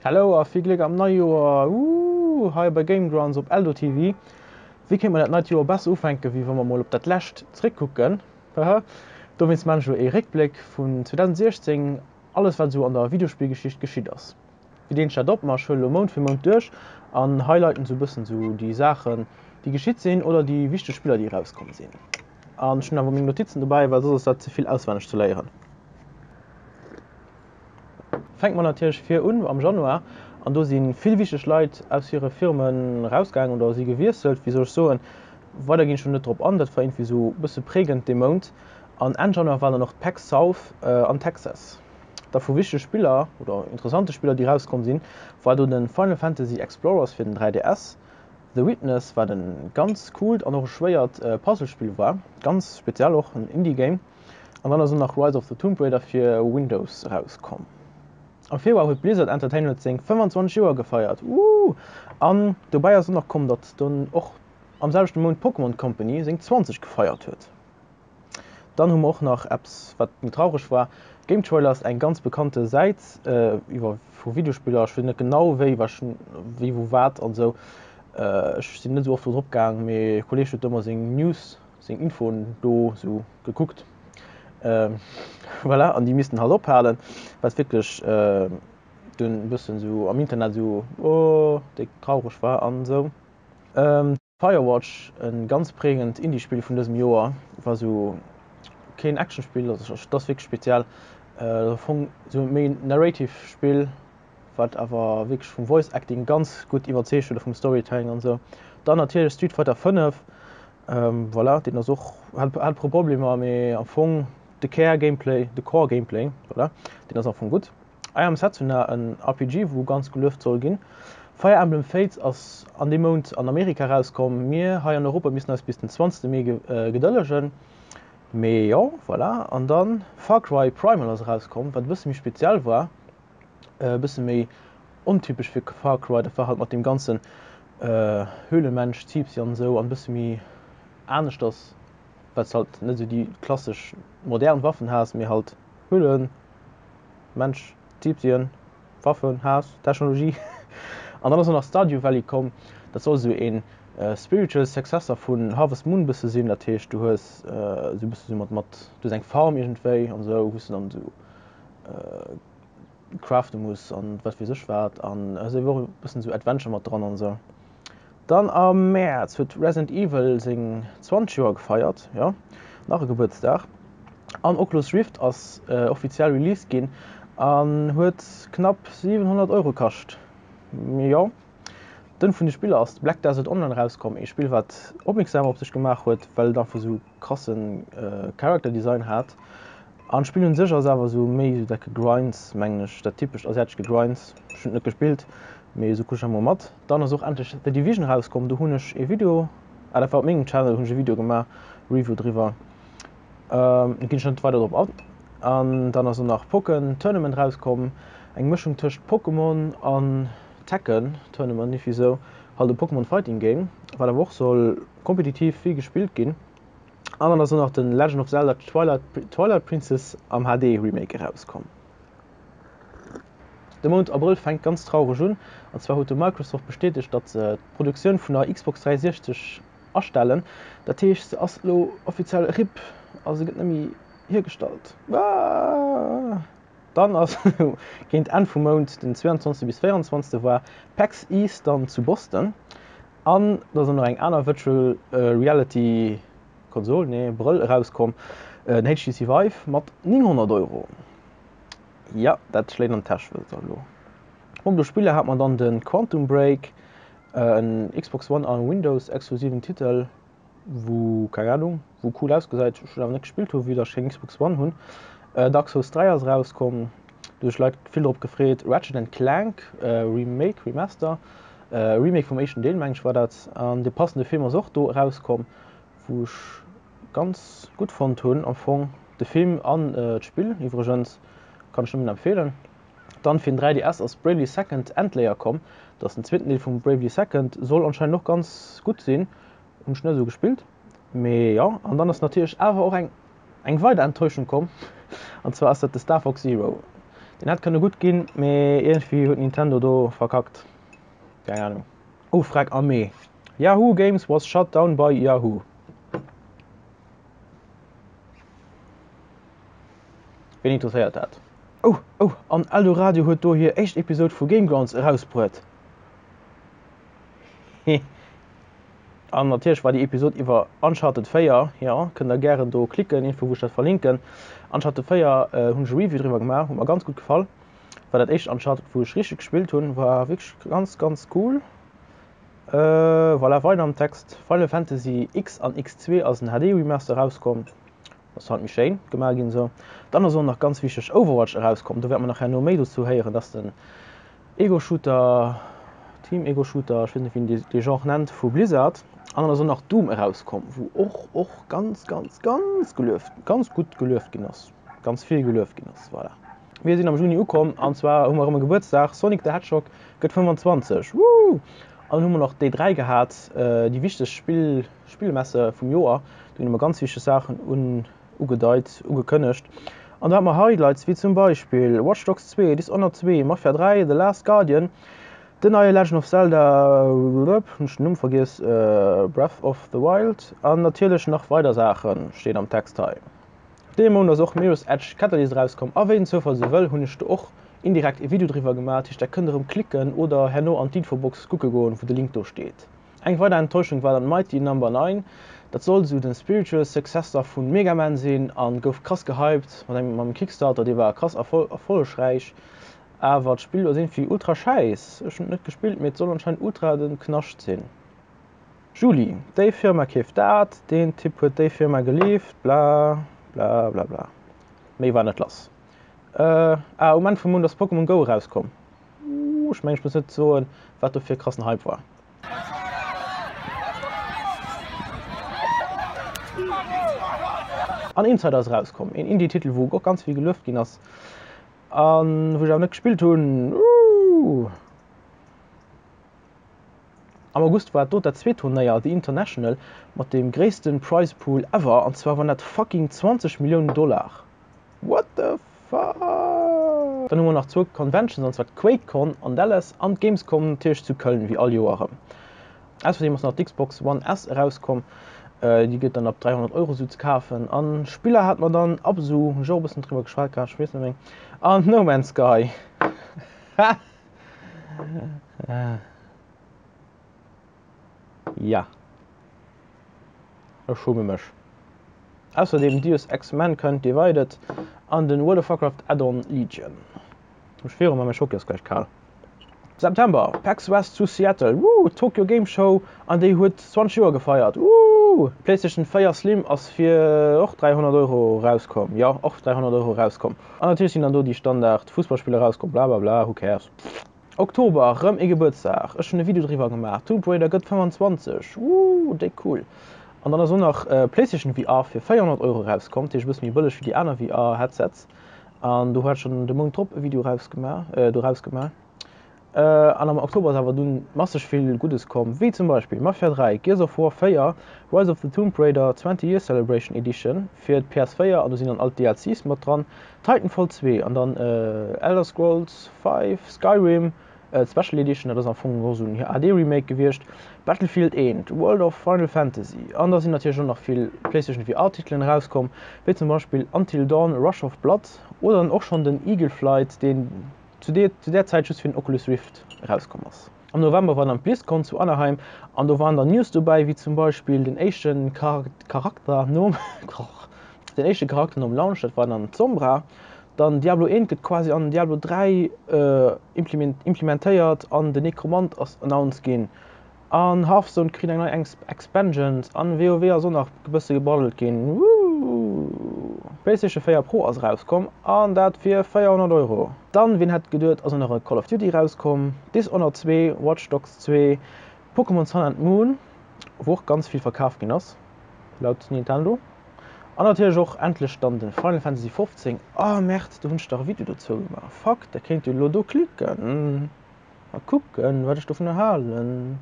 Hello a vill Gléck am Neijoer! Ooh, hei bei Game Grounds op Eldo TV. Wéi kéint mer dat neit Joer besser ufänken, wéi wa mer mol op dat lescht zréckkucken? Haha, dowéinst maan ech elo ee Réckbléck vun 2016, alles wat esou an der Videospillgeschicht geschitt ass. Wéi deen ech dat op? Ma ech huelen elo Mount fir Mount duerch an highlighten esou bëssen esou déi Saachen, déi geschitt sinn oder déi wichteg Spiller, déi erauskomm sinn. An ech hunn awer meng Notizen dobäi, well soss ass dat ze vill auswenneg ze léieren. Fänke mer natierlech vir un am Januar an do si vill wichteg Leit aus hire Firmen erausgaangen oder si gewiesselt, wéi soll ech soen. Weider ginn ech do net drop an, dat war iergendwéi esou e bësse prägend dee Mount. An Enn Januar war dann och d'PAX South an Texas. Da vu wichtege Spiller oder interessante Spiller déi erauskomm sinn, war do de Final Fantasy Explorers fir den 3DS, The Witness wat e ganz coolt an och e schwéiert Puzzlespill war, ganz speziell och en Indie Game. An dann ass och nach Rise of the Tomb Raider fir Windows erauskomm. Am Februar huet Blizzard Entertainment seng 25 Joer gefeiert, wooh! An dobäi ass och nach komm, datt dunn och am selwechte Mount Pokémon Company seng 20 gefeiert huet. Dann hu mer och nach eppes wat méi traureg war, Game Trailers, eng ganz bekannte Säit iwwer vu Videospiller, ech weess net genau wéi, wéi wou wat an esou, ech sinn net esou oft do drop gaang, mee e Kolleeg huet do ëmmer seng News seng Infoen do sou gekuckt. Voilà, an déi missten halt ophalen, wat wierklech dunn e bëssen sou am Internet sou oh déck traureg war an sou. Firewatch, e ganz prägend Indie-Spill vun dësem Joer, war sou keen Action-Spill, also dat ass wierklech speziell, am Fong sou méi narrative Spill, wat awer wierklech vum Voice Acting ganz gutt iwwerzeegt huet a vum Storytelling an sou. Dann natierlech Street Fighter 5, Voilà, deen ass och, hat e puer Problemer, mee am Fong de Kär Gameplay, de Core Gameplay, voilà, deen ass am Fong gutt. I Am Setsuna, en RPG wou ganz gelueft soll ginn. Fire Emblem Fates ass an deem Mount an Amerika erauskomm, mir hei an Europa missten eis bis den 20 Mee gedëllegen, mee jo, voilà. An dann Far Cry Primal ass erauskomm, wat e bësse méi speziell war. e bësse méi ontypesch fir Far Cry, dat war halt mat deem ganzen Höhlenmensch Typsi an esou an e bësse méi aneschters, well s halt net esou déi klassesch modern Waffen has, mee halt Höhlenmensch Typsien Waffen has, Technologie. An dann ass och nach Stardew Valley komm, dat soll esou een spiritual Successor vun Harvest Moon bësse sinn, dat heescht du hues esou e bësse sou mat mat du hues eng Farm iergendwéi an esou, wou s de dann esou crafte muss an wat weess ech wat an ass ewell och e bëssen esou Adventure mat dran an esou. Dann am Mäerz huet Resident Evil seng 20 Joer gefeiert, jo nach e Gebuertsdag an Oculus Rift ass offiziell released ginn an huet knapp 700 Euro kascht. Jo den vun de Spiller ass Black Desert Online erauskomm, ee Spill wat opmierksam op sech gemaach huet well et einfach esou krassen Character Design hat an d'Spill un sech ass awer sou méi sou dat Gegrinds mengen ech, dat typescht asiatescht Gegrinds. Ech hunn et net gespillt, mee sou kucke ech emol mat. Dann ass och endlech The Division erauskomm, do hunn ech ee Video, ah dat war op mengem Channel, hunn ech e Video gemaach, Review driwwer, do ginn ech net weider drop an. An dann ass och nach Pokken Tournament erauskomm, eng Mëschung tëscht Pokémon an Tekken Tournament, iergendwéi sou, halt e Pokémon Fighting Game, wat awer och soll kompetitiv vill gespillt ginn. An dann ass och nach den Legend of Zelda Twilight, Twilight Princess am HD Remake erauskomm. De Mount Abrëll fänkt ganz traureg un, an zwar huet de Microsoft bestätegt, datt se d'Produktioun vun der Xbox 360 astellen. Dat heescht se ass elo offiziell RIP a se gëtt net méi hiergestallt. Aaah! Dann ass géint Enn vum Mount, den 22 bis 24 war PAX East dann zu Boston. An da ass och nach eng aner Virtual Reality Konsol, nee Brëll erauskomm, den HTC Vive mat 900 Euro. Jo, dat schléit an d'Täsch, wësst der elo. Punkto Spiller hat mer dann de Quantum Break, en Xbox One a Windows exklusiven Titel. wou, keng Ahnung, wou cool ausgesäit, ech awer net gespillt hu, vue dass ech keng Xbox One hunn. Dark Souls 3 ass erauskomm, do hu sech Leit vill drop gefreet. Ratchet and Clank Remake, Remaster, Remake vum éischten Deel meng ech war dat. An de passende Film ass och do erauskomm, wou ech ganz gutt fonnt hunn am Fong, de Film an d'Spill iwwregens, kann ech nëmmen empfeelen. Dann fir den 3DS ass Bravely Second Endlayer komm, dat ass den zweeten Deel vum Bravely Second, soll anscheinend och ganz gutt sinn, hunn ech net esou gespillt, mee jo. An dann ass natierlech awer och eng eng weider Enttäuschung komm, an zwar ass dat de Star Fox Zero. Deen hätt kënne gutt ginn, mee iergendwéi huet Nintendo do verkackt. Keng Ahnung. Oh freck, am Mee, Yahoo Games was shut down by Yahoo. Ween interesséiert dat? Oh, oh, an Eldoradio huet do hir éischt Episode vu Game Grounds erausbruet. Hehe. An natierlech war déi Episode iwwer Uncharted 4, jo, kënnt der gären do klicken, Info wou ech dat verlinken. Uncharted 4 hunn ech e Review driwwer gemaach, huet mer ganz gutt gefall. War dat éischt Uncharted wou ech richteg gespillt hunn, war wierklech ganz ganz cool. Voilà, weider am Text, Final Fantasy X an X2 ass en HD Remaster erauskomm. Ass halt méi schéin gemaach ginn esou. Dann ass och nach ganz wichteg Overwatch erauskomm, do wäerte mer nach herno méi dozou héieren, dass den Ego-Shooter, Team Ego-Shooter, ech weess net wéi een dee Genre nennt, vu Blizzard. An dann ass och nach Doom erauskomm, wou och och ganz ganz ganz gelueft, ganz gutt gelueft ginn ass, ganz vill gelueft ginn ass, voilà. Mir sinn am Juni ukomm an zwar hu mer erëm e Gebuertsdag, Sonic the Hedgehog gëtt 25, woo! An dann hu mer nach d'E3 gehat, déi wichteg Spill, Spillmesse vum Joer. Do ginn ëmmer ganz wichteg Saachen un, ugedeit, ugekënnegt. An do hate mer Highlights wéi zum Beispill Watch Dogs 2, Dishonored 2, Mafia 3, The Last Guardian, den neie Legend of Zelda, hunn ech den Numm vergiess, Breath of the Wild an natierlech nach weider Saachen, steet am Text hei. Dee Mount ass och Mirror's Edge Catalyst erauskomm a wéi den Zoufall sou wëll hunn ech do och indirekt e Video driwwer gemaach, dat heescht der kënnt erëm klicken oder herno an d'Infobox kucke goen wou de Link do steet. Eng weider Enttäuschung war dann Mighty Number 9, dat soll sou den spiritual Successor vun Mega Man sinn an gouf krass gehypt mat engem mam Kickstarter, dee war krass erfollegräich, awer d'Spill ass iergendwéi ultra schäiss, ech hunn et net gespillt mee et soll anscheinend ultra den Knascht sinn. Juli, Déi Firma keeft dat, deen Typ huet déi Firma gelift, bla bla bla bla. Méi war net lass. Ah, um Enn vum Mount ass Pokémon Go erauskomm. Ooh, ech mengen ech muss net soen, wat do fir e krassen Hype war. An Insider ass erauskomm, een Indie-Titel wou och ganz vill gelueft ginn ass a wou ech awer net gespillt hunn. Ooh. Am August war Dota 2 Turnéier, The International, mat dem gréissten Prize Pool ever, an zwar waren dat fucking 20 Milliounen Dollar. What the fuck? Dann hu mer nach zwou Conventions, an zwar d'QuakeCon an Dallas an d'Gamescom natierlech zu Köln, wéi all Joer erëm. Ausserdeem ass nach d'Xbox One S erauskomm, déi gëtt dann ab 300 Euro sou ze kafen. An Spiller hat mer dann Absu, hunn ech och e bëssen driwwer geschwat gehat, ech weess net méi, an No Man's Sky. Ha! Ja. Ech schumme mech. Ausserdeem Deus Ex Mankind Divided an den World of Warcraft Add-on Legion. Ech viru ma mäi Schoki ass gläich kal. September, PAX West zu Seattle, woo! Tokyo Game Show an déi huet 20 Joer gefeiert, woo! Playstation 4 Slim ass fir och 300 Euro rauskomm, jo och 300 Euro rauskomm. An natierlech sinn dann do déi Standard Fussballspiller rauskomm, blablabla, who cares. Oktober, rëm ee Gebuertsdag, ech hunn e Video driwwer gemaach, Tomb Raider gëtt 25, wooh, déck cool. An dann ass och nach PlayStation VR fir 400 Euro rauskomm, dat heescht e bësse méi bëlleg wéi déi aner VR Headsets. An do hat ech schonn de Mount drop e Video rausgemaach, doraus gemaach. An am Oktober ass awer dunn masseg vill Guddes komm, wéi zum Beispill Mafia 3, Gears of War 4, Rise of the Tomb Raider 20 Year Celebration Edition fir d'PS4 an do sinn dann all d'DLCs mat dran, Titanfall 2 an dann Elder Scrolls 5, Skyrim d'Special Edition, dat ass am Fong och esou en HD Remake gewiescht, Battlefield 1, World of Final Fantasy an da sinn natierlech och nach vill PlayStation VR Titelen erauskomm, wéi zum Beispill Until Dawn, Rush of Blood oder dann och schonn den Eagle Flight, deen zu där Zäit just fir den Oculus Rift erauskomm ass. Am November war dann d'BlizzCon zu Anaheim an do waren dann News dobäi wéi zum Beispill den éischte Charakter nom den éischte Charakter nom Launch, dat war dann d'Sombra. Dann Diablo 1 gëtt quasi an Diablo 3 implementéiert an den Nekromant ass announced ginn. An Hearthstone kritt eng nei Expansion an WoW ass och nach e bësse gebraddelt ginn. Woohoo! D'Playstation 4 Pro ass erauskomm an dat fir 400 Euro. Dann, wien hätt geduet, ass och nach e Call of Duty erauskomm, Dishonored 2, Watch Dogs 2, Pokémon Sun and Moon, wou och ganz vill verkaf ginn ass laut Nintendo. An natierlech och endlech dann den Final Fantasy 15. Ah Merde, do hunn ech dach e Video dozou gemaach. Fuck, da kéint jo elo do klicken. A kucken, wat ech dovunner halen.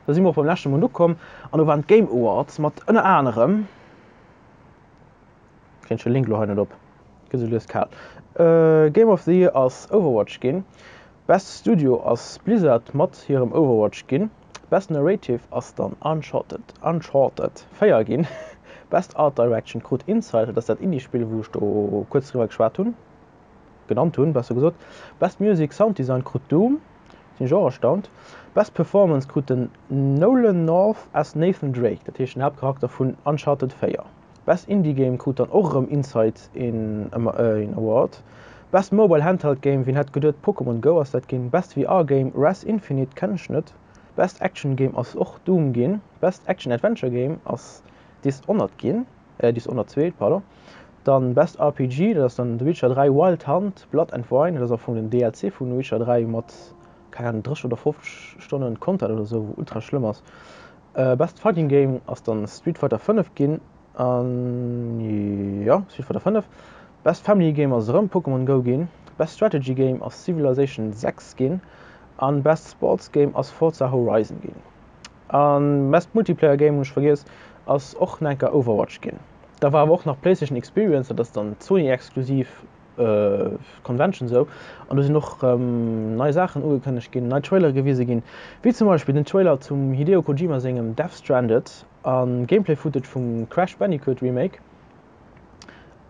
Da si mer och beim leschte Mount ukomm an do waren d'Game Awards mat ënner anerem, kréien ech de Link elo hei net op. Gëtt esou lues kal. Game of the Year ass Overwatch ginn. Best Studio ass Blizzard mat hirem Overwatch ginn. Best Narrative ass dann Uncharted, Uncharted 4 ginn. Best Art Direction krut Inside, dat ass dat Indie-Spill wou ech do kuerz driwwer geschwat hunn, genannt hunn besser gesot. Best Music Sound Design krut Doom, sinn ech och erstaunt. Best Performance krut den Nolan North as Nathan Drake, dat heescht den Haaptcharakter vun Uncharted 4. Best Indie Game krut dann och erëm Inside een Award. Best Mobile Handheld Game, wien hätt geduet, Pokémon Go ass dat ginn. Best VR Game, Rez Infinite, kennen ech net. Best Action Game ass och Doom ginn. Best Action Adventure Game ass Dishonored ginn, Dishonored 2, pardon. Dann Best RPG, dat ass dann The Witcher 3 Wild Hunt, Blood and Wine, dat ass am Fong den DLC vun Witcher 3 mat, keng Ahnung, 30 oder 50 Stonnen Content oder sou, wou ultra schlëmm ass. Best Fighting Game ass dann Street Fighter 5 ginn an jo Street Fighter 5. Best Family Game ass erëm Pokémon Go ginn. Best Strategy Game ass Civilization 6 ginn an Best Sports Game ass Forza Horizon ginn. An Best Multiplayer Game hunn ech vergiess ass och nach enker Overwatch ginn. Da war awer och nach PlayStation Experience, dat ass dann Sony exklusiv. Convention sou an do sinn och rëm nei Saachen ugekënnegt ginn, nei Trailere gewise ginn, wéi zum Beispill den Trailer zum Hideo Kojima sengem Death Stranded a Gameplay Footage vum Crash Bandicoot Remake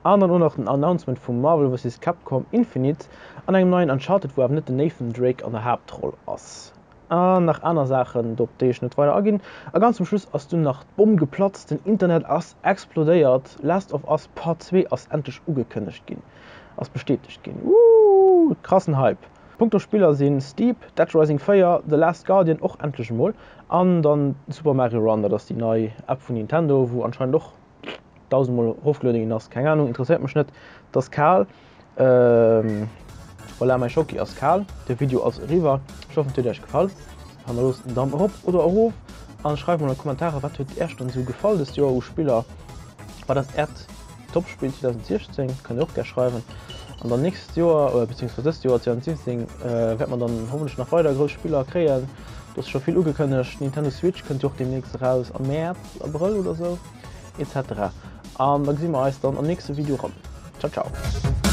an dann och nach den Announcement vum Marvel vs. Capcom Infinite an engem neien Uncharted wou awer net den Nathan Drake an der Haaptroll ass. An nach aner Saachen, op déi ech net weider aginn. A ganz zum Schluss ass dunn nach d'Bomm geplatzt, den Internet ass explodéiert, Last of Us Part 2 ass endlech ugekënnegt ginn, ass bestätegt ginn. Woohoo! Krassen Hype! Punkto Spiller sinn Steep, Dead Rising 4, The Last Guardian och endlech emol an dann Super Mario Run, dat ass déi nei App vun Nintendo, wou anscheinend och dausendmol erofgelueden ginn ass, keng Ahnung, interesséiert mech net, et ass kal, voilà, mäi Schocki ass kal, de Video ass eriwwer, ech hoffen et huet iech gefall, hannerloosst en Damm erop oder erof an schreift mol an d'Kommentarer wat huet iech dann esou gefall dëst Joer u Spiller, wat ass äert Topspill 2016, kënnt dir och gär schreiwen an dann nächst Joer beziehungsweise dëst Joer 2017 wäert mer dann hoffentlech nach weider grouss Spiller kréien, do ass scho vill ugekënnegt, Nintendo Switch kënnt jo och deemnächst eraus am Mäerz, Abrëll oder sou. Etc. An da gesi mer eis dann am nächste Video rëm. Ciao ciao.